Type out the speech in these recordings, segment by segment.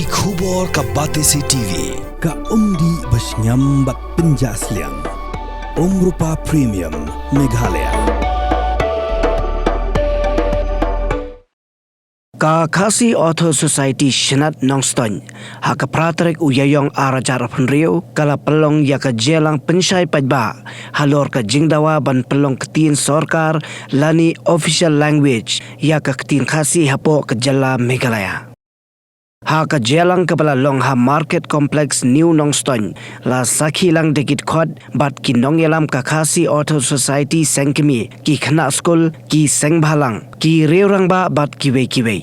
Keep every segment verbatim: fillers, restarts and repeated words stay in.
Ki khubor ka Batesi T V, ka umdih ba shngiam bad pynjah sliang. Umrupa Premium, Meghalaya. Ka Khasi Authors Society Shnat Nongstoiñ, ha ka phra tarik u Ïaïong ar hajar arphew hynriew, ka la pynlong ïa ka jingïalang pynshai paidbah halor ka jingdawa ban pynlong ktien sorkar lane official language ïa ka ktien Khasi hapoh ka jylla Meghalaya. Ha ka jingïalang kaba la long ha Market Complex New Nongstoiñ, la sakhi lang da ki dkhot bad ki nongïalam ka Khasi Authors Society seng kmie, ki khynnah skul, ki seng bhalang, ki riew rangbah bad kiwei kiwei.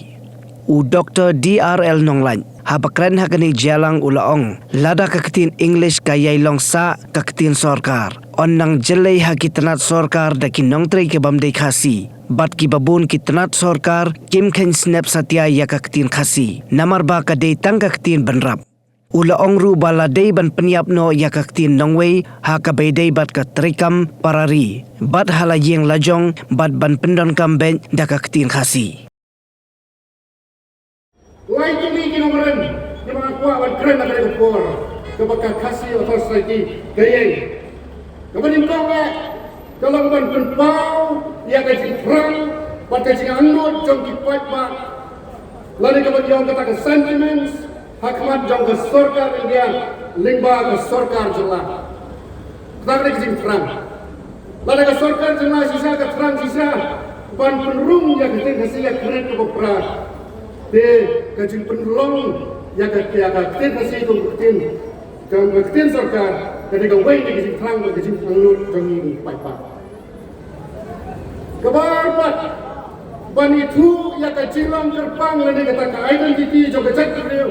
U Doktor D R L Nonglait, haba kren ha kane ka jingïalang u la ong, lada ka ktien English ka ïai long sah ka ktien sorkar, yn nang jyllei ha ki tnat sorkar da ki nongtrei ki bym dei Khasi, bad kiba bun ki tnat sorkar kim kheiñ snep satia ïa ka ktien Khasi, namar ba ka dei tang ka ktien bynrap. U la ong ruh ba la dei ban pynïap noh ïa ka ktien nongwei ha kaba ïadei bad ka treikam para ri bad ha la ïing la jong, bad ban pyndonkam beit da ka ktien Khasi. Lai tylli ki nongrim kiba nga kwah ban kren ha kane ka por, kaba ka Khasi Authors Society ka ïeng. Kaba nyngkong eh, ka long ban pynpaw ïa ka jingthrang bad ka jingangnud jong ki paidbah, lane kaba ïong kata ka sentiments ha khmat jong ka sorkar India lyngba ka sorkar jylla. Kata ka dei ka jingthrang. Lada ka sorkar jylla shisha ka thrang shisha ban pynrung ïa ka ktien Khasi ïa ka rit kaba pra, te ka jingpynlong ïa ka, ïa ka ktien Khasi kum ka ktien, kum ka ktien sorkar, ka dei kawei na ka jingthrang bad ka jingangnud jong ngi ki paidbah. Kaba ar pat, ban ithuh ïa ka jinglong kyrpang lane kata ka identity jong ka jaitbynriew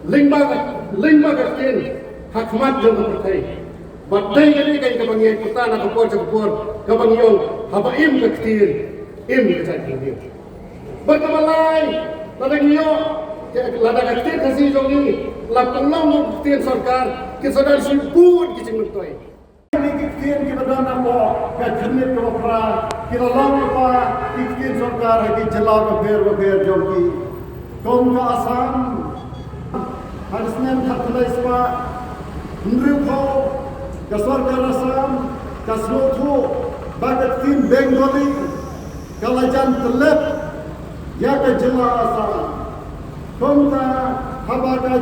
lyngba, lyngba ka ktien ha khmat jong ka pyrthei. Bad dei kane ka, kaba ngi ïai pyrta na ka por sha ka por, kaba ngi ong, haba im ka ktien, im ka jaitbynriew. Bad kaba lai, lada ngi ïoh, lada ka ktien Khasi jong ngi la pynlong kum ka ktien sorkar, kin sa don shibun ki jingmyntoi. Kine ki ktien kiba don hapoh ka khyrnit kaba phra ki la long lypa ki ktien sorkar ha ki jylla bapher bapher jong ki. Kum ka Assam, ha ka snem khatkhyndai spah hynriewphew, ka sorkar Assam ka sngewthuh ba ka ktien Bengali ka la jan tyllep ïa ka jylla Assam. Kumta haba ka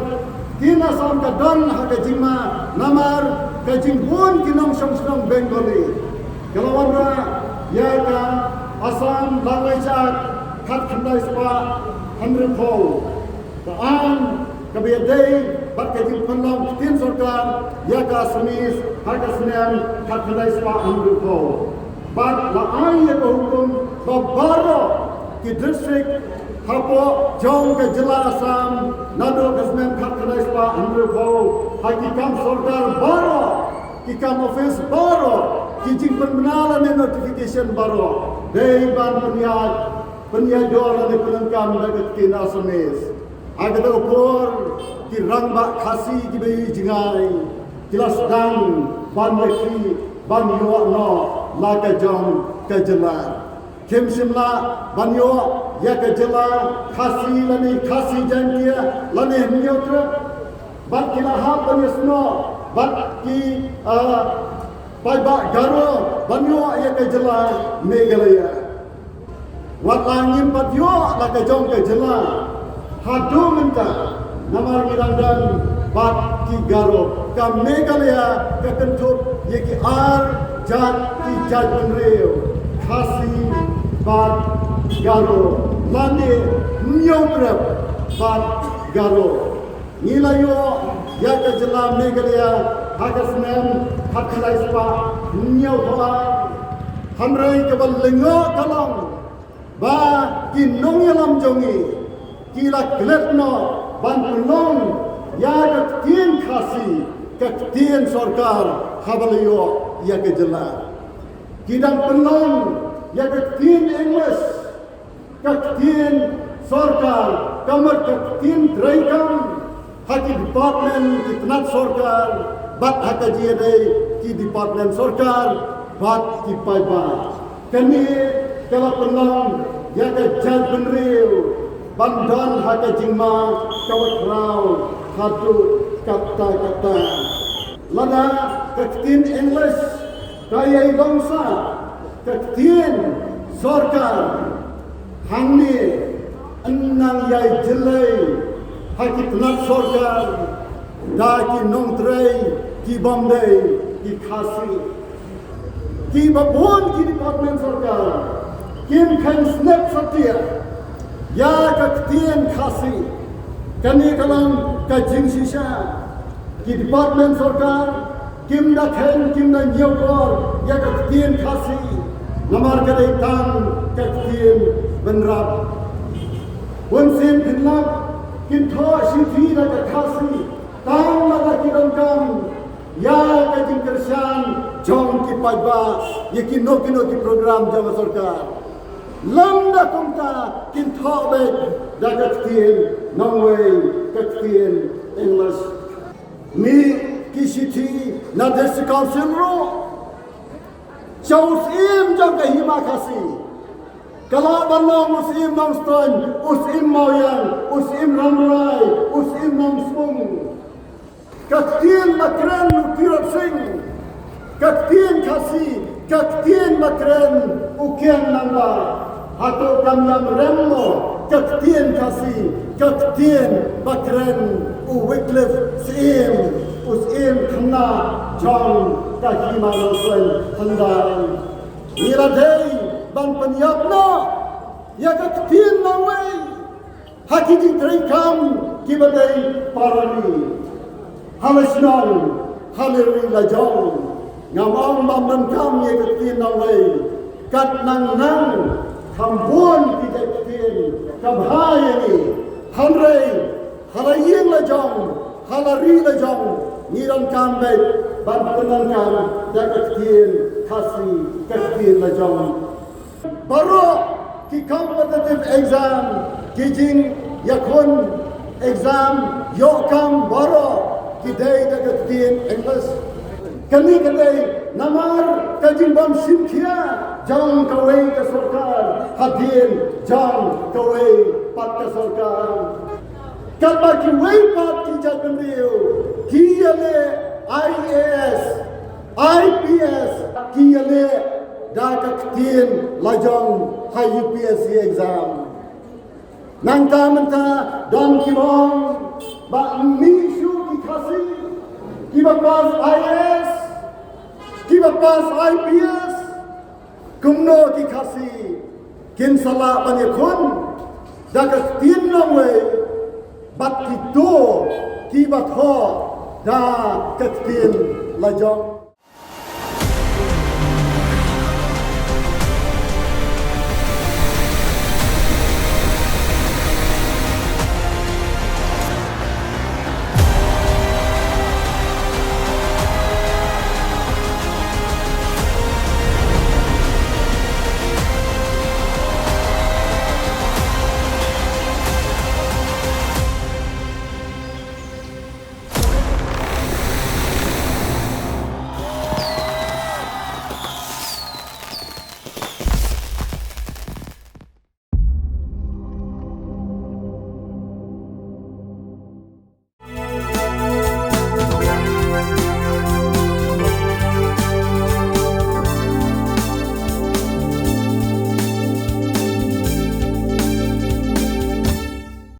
ktien Assam ka don ha ka jingma namar ka jingbun ki nongshong shnong Bengali, ka la wanrah ïa ka Assam Language Act khatkhyndai spah hynriewphew. Ka aiñ kaba ïadei bad ka jingpynlong ktien sorkar ïa ka Assamese ha ka snem khatkhyndai spah hynriewphew. Bad la ai ïa ka hukum ba baroh ki district hapoh jong ka jylla Assam naduh ka snem khatkhyndai spah hynriewphew, ha ki kam sorkar baroh, ki kam office baroh, ki jingpynbna lane notification baroh, dei ban pynïaid, pynïaid dor lane pyndonkam da ka ktien Assamese. Ha kata ka por ki rangbah Khasi kiba ïohi jngai ki la sdang ban ïakhih ban ïoh noh la ka jong ka jylla. Kim shym lah ban ïoh ïa ka jylla Khasi lane Khasi Jaiñtia lane Hynñiewtrep. Bad ki la hap ban ïasnoh bad ki, ah, paidbah Garo ban ïoh ïa ka jylla Meghalaya. Wat la ngim pat ïoh la ka jong ka jylla haduh mynta, namar ngi dang don bad ki Garo. Ka Meghalaya ka kynthup ïa ki ar jait ki jaitbynriew, Khasi bad Garo, lane Hynñiewtrep bad Garo. Ngi la ïoh ïa ka jylla Meghalaya ha ka snem khatkhyndai spah hynñiewphew ar. Hynrei kaba lyngngoh ka long ba ki nongïalam jong ngi ki la klet noh ban pynlong ïa ka ktien Khasi ka ktien sorkar haba la ïoh ïa ka jylla. Ki dang pynlong ïa ka ktien English ka ktien sorkar, ka mut ka ktien treikam ha ki department, ki tnat sorkar, bad ha ka jingïadei ki department sorkar bad ki paidbah. Kane ka la pynlong ïa ka jaitbynriew ban don ha ka jingma kaba khraw Haduh katta katta. Lada ka ktien English ka ïai long sa ka ktien sorkar hangne, yn nang ïai jyllei ha ki tnat sorkar da ki nongtrei ki bym dei ki Khasi. Kiba bun ki department sorkar kim kheiñ snep satia ïa ka ktien Khasi. Kane ka long ka jingshisha. Ki department sorkar kim da kheiñ, kim da ñiewkor ïa ka ktien Khasi, namar ka dei tang ka ktien bynrap. Bun sien pynlap kin thoh shithi da ka Khasi tang lada ki donkam ïa ka jingkyrshan jong ki paidbah ïa kino kino ki program jong ka sorkar. Lymda kumta kin thoh beit da ka ktien nongwei, ka ktien English. Mih ki shithi na District Council ruh sha u Syiem jong ka Hima Khasi. Ka lah ban long u Syiem Nongstoiñ, u Syiem Mawiang, u Syiem Rambrai, u Syiem Nongspung. Ka ktien ba kren u Tirot Sing, ka ktien Khasi, ka ktien ba kren u Kiang Nangbah. Hato kam ïam rem mo ka ktien Khasi, ka ktien ba kren u Wycliffe Syiem, u Syiem khynnah jong ka Hima Nongstoiñ hyndai. Ngi la dei ban pynïap noh ïa ka ktien nongwei ha ki jingtrei kam kiba dei para ri, ha la shnong, ha la ri la jong. Ngam ong bym donkam ïa ka ktien nongwei, kat nang nang kham bun ki jait ktien ka bha ïa ngi. Hynrei ha la ïing la jong, ha la ri la jong, ngi donkam beit ban pyndonkam ïa ka ktien Khasi, ka ktien la jong. Baroh ki competitive exam, ki jingïakhun exam ïoh kam, baroh ki dei da ka ktien English. Kane ka dei namar ka jingbym shim khia jong kawei ka sorkar hadien jong kawei pat ka sorkar. Katba kiwei pat ki jaitbynriew ki ïaleh I A S, I P S, ki ïaleh da ka ktien la jong ha U P S C exam. Nangta mynta don kiba ong ba mih shuh ki Khasi kiba pass I A S, kiba pass I P S. Kumno ki Khasi kin sa lah ban ïakhun da ka ktien nongwei bad kito kiba thoh da ka ktien la jong?